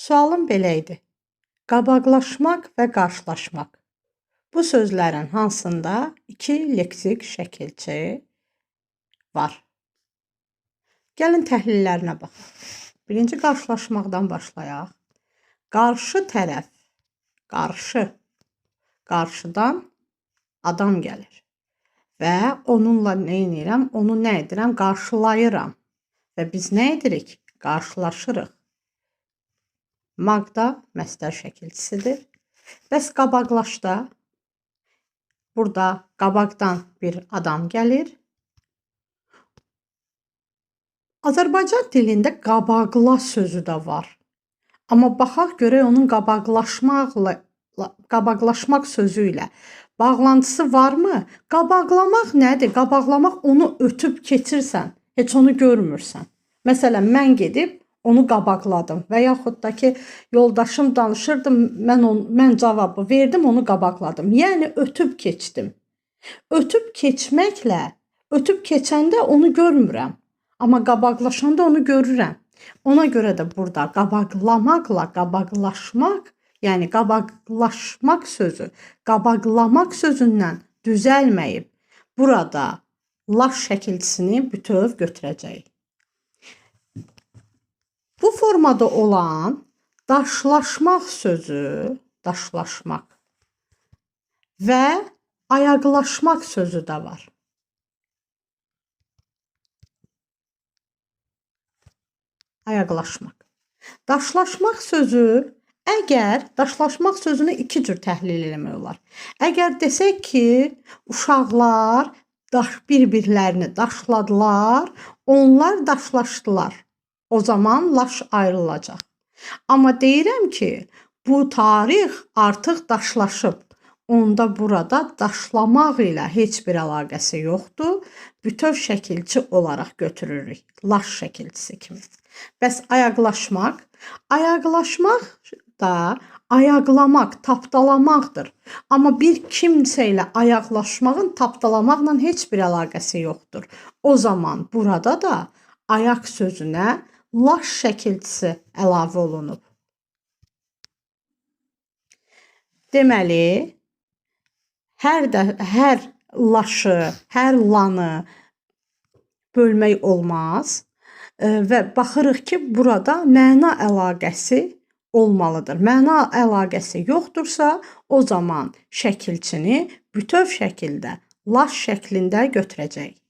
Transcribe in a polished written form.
Sualım belə idi. Qabaqlaşmaq və qarşılaşmaq. Bu sözlərin hansında iki leksik şəkilçi var? Gəlin təhlillərinə baxaq. Birinci qarşılaşmaqdan başlayaq. Qarşı tərəf, qarşı, qarşıdan adam gəlir. Və onunla nə edirəm? Onu nə edirəm? Qarşılayıram. Və biz nə edirik? Qarşılaşırıq. Maq da məstər şəkilçisidir. Bəs qabaqlaşda burada qabaqdan bir adam gəlir. Azərbaycan dilində qabaqla sözü də var. Amma baxaq görək onun qabaqlaşmaq sözü ilə bağlantısı varmı? Qabaqlamaq nədir? Qabaqlamaq onu ötüb keçirsən, heç onu görmürsən. Məsələn, mən gedib onu qabaqladım və yaxud da ki, yoldaşım danışırdı, mən cavabı verdim, onu qabaqladım. Yəni ötüb keçdim. Ötüb keçməklə, ötüb keçəndə onu görmürəm. Amma qabaqlaşanda onu görürəm. Ona görə də burada qabaqlamaqla qabaqlaşmaq, yəni qabaqlaşmaq sözü qabaqlamaq sözündən düzəlməyib. Burada laş şəkilçisini bütöv götürəcəyik. Bu formada olan daşlaşmaq sözü, daşlaşmaq və ayaqlaşmaq sözü də var. Ayaqlaşmaq. Daşlaşmaq sözü, əgər daşlaşmaq sözünü iki cür təhlil eləmək olar. Əgər desək ki, uşaqlar bir-birlərini daşladılar, onlar daşlaşdılar. O zaman laş ayrılacaq. Amma deyirəm ki, bu tarix artıq daşlaşıb. Onda burada daşlamaq ilə heç bir əlaqəsi yoxdur. Bütöv şəkilçi olaraq götürürük. Laş şəkilçisi kimi. Bəs ayaqlaşmaq? Ayaqlaşmaq da ayaqlamaq, tapdalamaqdır. Amma bir kimsə ilə ayaqlaşmağın tapdalamaqla heç bir əlaqəsi yoxdur. O zaman burada da ayaq sözünə laş şəkilçisi əlavə olunub. Deməli, hər laşı, hər lanı bölmək olmaz və baxırıq ki, burada məna əlaqəsi olmalıdır. Məna əlaqəsi yoxdursa, o zaman şəkilçini bütöv şəkildə, laş şəklində götürəcəyik.